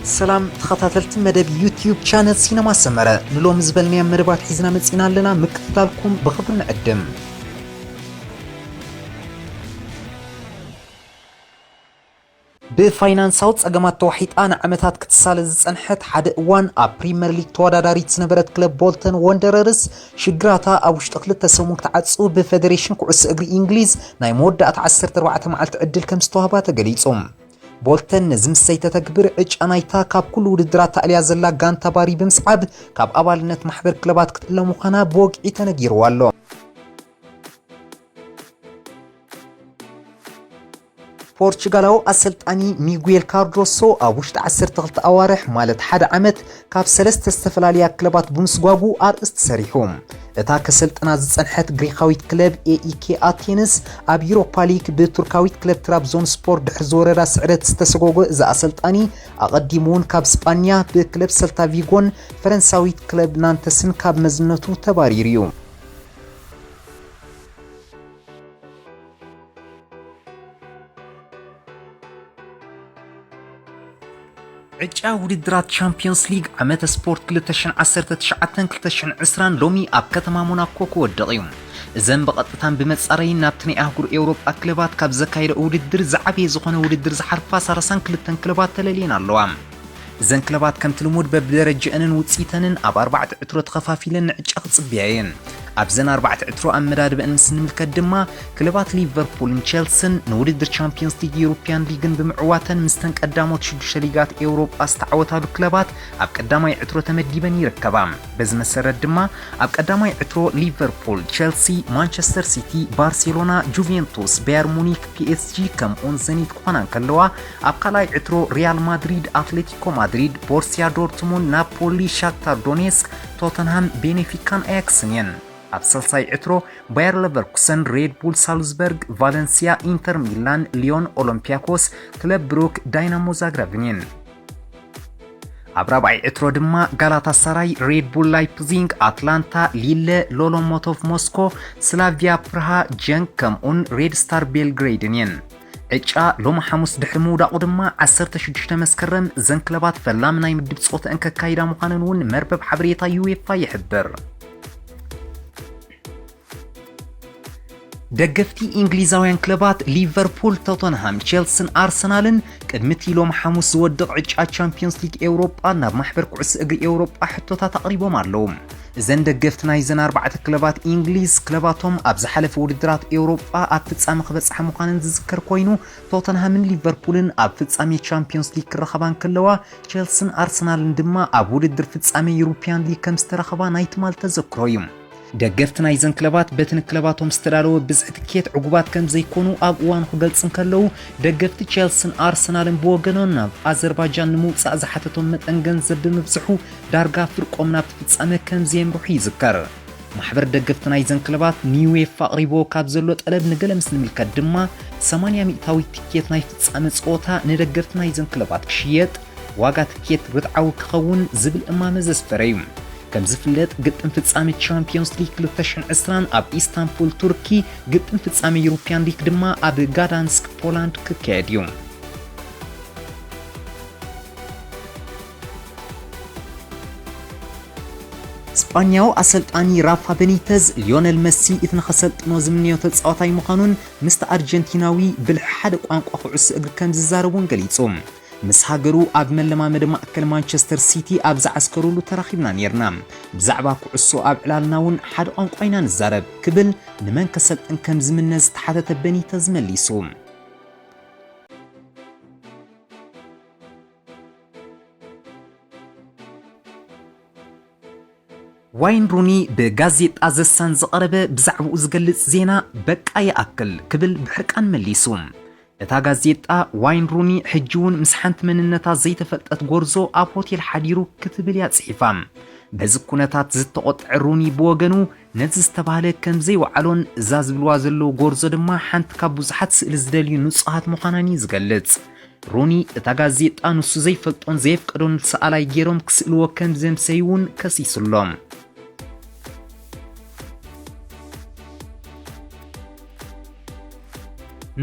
ሰላም ተኸታተልቲ መደብ ዩቲዩብ ቻነል ሲነማ ሰመረ፣ ንሎሚ ዝበልናዮም መደባት ሒዝና መጺና ኣለና። ምክትታልኩም ብኽብሪ ንዕድም። ብፋይናንሳዊ ጸገማት ተዋሒጣ ንዓመታት ክትሳለ ዝጸንሐት፣ ሓደ እዋን ኣብ ፕሪምየር ሊግ ተወዳዳሪት ዝነበረት ክለብ ቦልተን ወንደረርስ፣ ሽግራታ ኣብ ውሽጢ ክልተ ሰሙን ክትዓጹ ብፌደሬሽን ኩዕሶ እግሪ እንግሊዝ ናይ መወዳእታ ዓሰርተ ኣርባዕተ መዓልቲ ዕድል ከም ዝተዋህባ ተገሊጹ። ቦልተን ነዚ ምስ ዘይተተግብር፣ ዕጫ ናይታ ካብ ኩሉ ውድድራት ተኣልያ ዘላ ጋንታ ባሪ ብምስዓብ፣ ካብ ኣባልነት ማሕበር ክለባት ክትእለ ምዃና ብወግዒ ተነጊርዋ ኣሎ። ፖርቹጋላዊ ኣሰልጣኒ ሚጉኤል ካርዶሶ ኣብ ውሽጢ ዓሰርተ ክልተ ኣዋርሕ፣ ማለት ሓደ ዓመት፣ ካብ ሰለስተ ዝተፈላለያ ክለባት ብምስጓጉ ኣርእስቲ ሰሪሑ። እታ ከሰልጥና ዝጸንሐት ግሪኻዊት ክለብ ኤኢኬ ኣቴንስ፣ ኣብ ዩሮፓ ሊግ ብቱርካዊት ክለብ ትራብዞን ስፖር ድሕሪ ዝወረዳ ስዕረት ዝተሰጎጎ እዚ ኣሰልጣኒ፣ ኣቐዲሙ እውን ካብ ስጳንያ ብክለብ ሰልታ ቪጎን ፈረንሳዊት ክለብ ናንተስን ካብ መዝነቱ ተባሪሩ እዩ። ዕጫ ውድድራት ቻምፒዮንስ ሊግ ዓመተ ስፖርት ክልተ ሽሕን ዓሰርተ ትሽዓተን ክልተ ሽሕን ዕስራን ሎሚ ኣብ ከተማ ሞናኮ ክወድቕ እዩ። እዘን ብቐጥታን ብመጻረይን ናብቲ ናይ ኣህጉር ኤውሮጳ ክለባት ካብ ዘካየደኦ ውድድር ዝዓበየ ዝኾነ ውድድር ዝሓልፋ ሰላሳን ክልተን ክለባት ተለልየን ኣለዋ። እዘን ክለባት ከምቲ ልሙድ በብደረጃኣንን ውጽኢተንን ኣብ ኣርባዕተ ዕትሮ ተኸፋፊለን ንዕጫ ክጽበያ እየን። ኣብዘን ኣርባዕተ ዕትሮ ኣመዳድበኣን ምስ ንምልከት ድማ፣ ክለባት ሊቨርፑልን ቸልስን ንውድድር ቻምፒዮንስ ሊግ፣ ዩሮፕያን ሊግን ብምዕዋተን፣ ምስተን ቀዳሞት ሽዱሽተ ሊጋት ኤውሮጳ ዝተዓወታሉ ክለባት ኣብ ቀዳማይ ዕትሮ ተመዲበን ይርከባ። በዚ መሰረት ድማ፣ ኣብ ቀዳማይ ዕትሮ ሊቨርፑል፣ ቸልሲ፣ ማንቸስተር ሲቲ፣ ባርሴሎና፣ ጁቬንቱስ፣ ባየር ሙኒክ፣ ፒኤስጂ ከምኡውን ዘኒት ክኾና እንከለዋ፣ ኣብ ካልኣይ ዕትሮ ሪያል ማድሪድ፣ ኣትሌቲኮ ማድሪድ፣ ቦርሲያ ዶርትሙንድ፣ ናፖሊ፣ ሻክታር ዶኔስክ፣ ቶተንሃም፣ ቤኔፊካን ኣያክስን እየን። ኣብ ሳልሳይ ዕትሮ ባየር ለቨርኩሰን፣ ሬድ ቡል ሳልዝበርግ፣ ቫለንሲያ፣ ኢንተር ሚላን፣ ሊዮን፣ ኦሎምፒያኮስ፣ ክለብ ብሩክ፣ ዳይናሞ ዛግራብን እየን። ኣብ ራብዓይ ዕትሮ ድማ ጋላታሳራይ፣ ሬድ ቡል ላይፕዚንግ፣ ኣትላንታ፣ ሊለ፣ ሎሎሞቶቭ ሞስኮ፣ ስላቪያ ፕርሃ፣ ጀንክ ከምኡን ሬድ ስታር ቤልግሬድን እየን። ዕጫ ሎሚ ሓሙስ ድሕሪ ምውዳቑ ድማ ዓሰርተ ሽዱሽተ መስከረም እዘን ክለባት ፈላሚ ናይ ምድብ ጸወተአን ከካይዳ ምዃነን እውን መርበብ ሓበሬታ ዩኤፋ ይሕብር። ደገፍቲ እንግሊዛውያን ክለባት ሊቨርፑል፣ ቶተንሃም፣ ቸልስን ኣርሰናልን ቅድሚ እቲ ሎም ሓሙስ ዝወድቕ ዕጫ ቻምፒዮንስ ሊግ ኤውሮጳ ናብ ማሕበር ኩዕሶ እግሪ ኤውሮጳ ሕቶታት ኣቕሪቦም ኣለዉ። እዘን ደገፍቲ ናይዘን ኣርባዕተ ክለባት እንግሊዝ፣ ክለባቶም ኣብ ዝሓለፈ ውድድራት ኤውሮጳ ኣብ ፍጻመ ክበጽሓ ምዃነን ዝዝከር ኮይኑ፣ ቶተንሃምን ሊቨርፑልን ኣብ ፍጻሜ ቻምፒዮንስ ሊግ ክራኸባ እንከለዋ፣ ቸልስን ኣርሰናልን ድማ ኣብ ውድድር ፍጻሜ ዩሮፕያን ሊግ ከም ዝተራኸባ ናይ ትማል ተዘክሮ እዩ። ደገፍቲ ናይዘን ክለባት በቲ ንክለባቶም ዝተዳለወ ብዝሒ ትኬት ዕጉባት ከም ዘይኮኑ ኣብ እዋኑ ክገልጹ እንከለዉ፣ ደገፍቲ ቸልስን ኣርሰናልን ብወገኖም ናብ ኣዘርባጃን ንምውጻእ ዝሓተቶም መጠን ገንዘብ ብምብዝሑ ዳርጋ ፍርቆም ናብቲ ፍጻመ ከም ዘየምርሑ ይዝከር። ማሕበር ደገፍቲ ናይዘን ክለባት ንዩኤፋ ኣቕሪብዎ ካብ ዘሎ ጠለብ ንገለ ምስ ንምልከት ድማ፣ ሰማንያ ሚእታዊት ትኬት ናይ ፍጻመ ጸወታ ንደገፍቲ ናይዘን ክለባት ክሽየጥ፣ ዋጋ ትኬት ርትዓዊ ክኸውን ዝብል እማመ ዘስፈረ እዩ። ከም ዝፍለጥ፣ ግጥም ፍጻመ ቻምፒዮንስ ሊግ ክልተ ሽሕን ዕስራን ኣብ ኢስታንቡል ቱርኪ፣ ግጥም ፍጻመ ዩሮፕያን ሊግ ድማ ኣብ ጋዳንስክ ፖላንድ ክካየድ እዩ። ስጳኛዊ ኣሰልጣኒ ራፋ ቤኒተዝ፣ ሊዮነል መሲ እቲ ንኸሰልጥኖ ዝምንዮ ተጻዋታይ ምዃኑን ምስቲ ኣርጀንቲናዊ ብልሒ ሓደ ቋንቋ ኩዕሶ እግሪ ከም ዝዛረቡን ገሊጹ። ምስ ሃገሩ ኣብ መለማመዲ ማእከል ማንቸስተር ሲቲ ኣብ ዝዓስከሩሉ ተራኺብና ኔርና። ብዛዕባ ኩዕሶ ኣብ ዕላልና እውን ሓደ ቋንቋ ኢና ንዛረብ፣ ክብል ንመን ከሰልጥን ከም ዝምነ ዝተሓተተ ቤኒተዝ መሊሱ። ዋይን ሩኒ ብጋዜጣ ዘሳን ዝቐረበ ብዛዕባኡ ዝገልጽ ዜና፣ በቃ ይኣክል ክብል ብሕርቃን መሊሱ። እታ ጋዜጣ፣ ዋይን ሩኒ ሕጂ እውን ምስ ሓንቲ መንነታ ዘይተፈልጠት ጎርዞ ኣብ ሆቴል ሓዲሩ ክትብል እያ ጽሒፋ። በዚ ኩነታት ዝተቖጥዐ ሩኒ ብወገኑ፣ ነዚ ዝተባህለ ከም ዘይወዓሎን እዛ ዝብልዋ ዘለዉ ጎርዞ ድማ ሓንቲ ካብ ብዙሓት ስእሊ ዝደልዩ ንጹሃት ምዃናን እዩ ዝገልጽ። ሩኒ፣ እታ ጋዜጣ ንሱ ዘይፈልጦን ዘየፍቀዶን ሰኣላይ ገይሮም ክስእልዎ ከም ዘምሰዩ እውን ከሲሱ ኣሎ።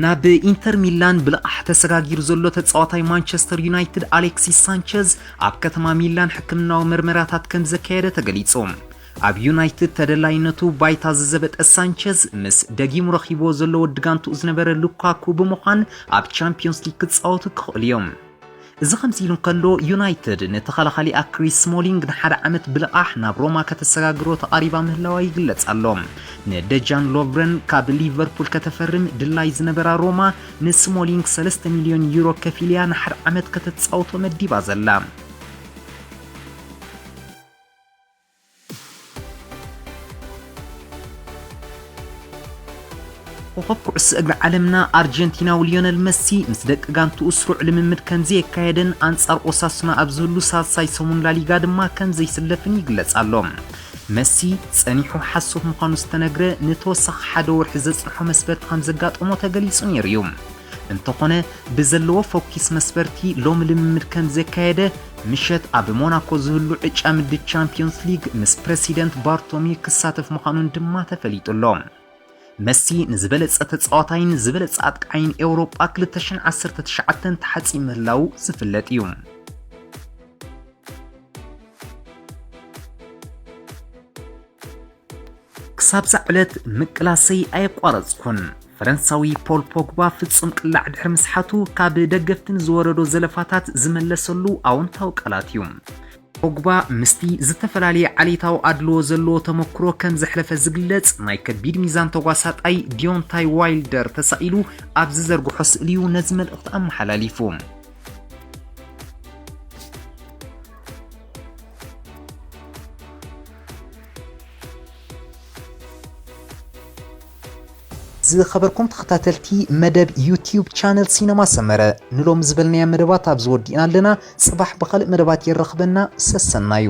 ናብ ኢንተር ሚላን ብልቓሕ ተሰጋጊሩ ዘሎ ተጻዋታይ ማንቸስተር ዩናይትድ ኣሌክሲስ ሳንቸዝ ኣብ ከተማ ሚላን ሕክምናዊ መርመራታት ከም ዘካየደ ተገሊጹ። ኣብ ዩናይትድ ተደላይነቱ ባይታ ዝዘበጠ ሳንቸዝ ምስ ደጊሙ ረኺብዎ ዘሎ ወዲ ጋንትኡ ዝነበረ ሉካኩ ብምዃን ኣብ ቻምፒዮንስ ሊግ ክጻወቱ ክኽእሉ እዮም። እዚ ከምዚ ኢሉ እንከሎ፣ ዩናይትድ ንተኸላኻሊኣ ክሪስ ስሞሊንግ ንሓደ ዓመት ብልቓሕ ናብ ሮማ ከተሰጋግሮ ተቓሪባ ምህላዋ ይግለጽ ኣሎ። ንደጃን ሎቭረን ካብ ሊቨርፑል ከተፈርም ድላይ ዝነበራ ሮማ፣ ንስሞሊንግ ሰለስተ ሚልዮን ዩሮ ከፊልያ ንሓደ ዓመት ከተጻውቶ መዲባ ዘላ። ኮኸብ ኩዕሶ እግሪ ዓለምና ኣርጀንቲናዊ ሊዮነል መሲ ምስ ደቂ ጋንትኡ ስሩዕ ልምምድ ከም ዘየካየደን ኣንጻር ኦሳሱና ኣብ ዝህሉ ሳልሳይ ሰሙን ላሊጋ ድማ ከም ዘይስለፍን ይግለጽ ኣሎ። መሲ ጸኒሑ ሓሶት ምዃኑ ዝተነግረ ንተወሳኺ ሓደ ወርሒ ዘጽንሖ መስበርቲ ከም ዘጋጠሞ ተገሊጹ ነይሩ እዩ። እንተኾነ ብዘለዎ ፈኲስ መስበርቲ ሎሚ ልምምድ ከም ዘካየደ ምሸት ኣብ ሞናኮ ዝህሉ ዕጫ ምድብ ቻምፒዮንስ ሊግ ምስ ፕረሲደንት ባርቶሚ ክሳተፍ ምዃኑን ድማ ተፈሊጡ ኣሎ። መሲ ንዝበለጸ ተጻዋታይን ዝበለጸ ኣጥቃዓይን ኤውሮጳ ክልተ ሽሕን ዓሰርተ ትሽዓተን ተሓጺ ምህላው ዝፍለጥ እዩ። ክሳብ እዛ ዕለት ምቅላሰይ ኣየቋረጽኩን። ፈረንሳዊ ፖል ፖግባ ፍጹም ቅላዕ ድሕሪ ምስሓቱ ካብ ደገፍቲ ንዝወረዶ ዘለፋታት ዝመለሰሉ ኣወንታዊ ቃላት እዩ። ፖግባ ምስቲ ዝተፈላለየ ዓሌታዊ ኣድልዎ ዘለዎ ተመክሮ ከም ዘሕለፈ ዝግለጽ ናይ ከቢድ ሚዛን ተጓሳጣይ ዲዮንታይ ዋይልደር ተሳኢሉ ኣብ ዝዘርግሖ ስእሊ እዩ ነዚ መልእኽቲ ኣመሓላሊፉ። ዝኸበርኩም ተኸታተልቲ መደብ ዩቲዩብ ቻነል ሲነማ ሰመረ፣ ንሎም ዝበልናያ መደባት ኣብዚ ወዲእና ኣለና። ጽባሕ ብኻልእ መደባት የራኽበና። ሰሰናዩ።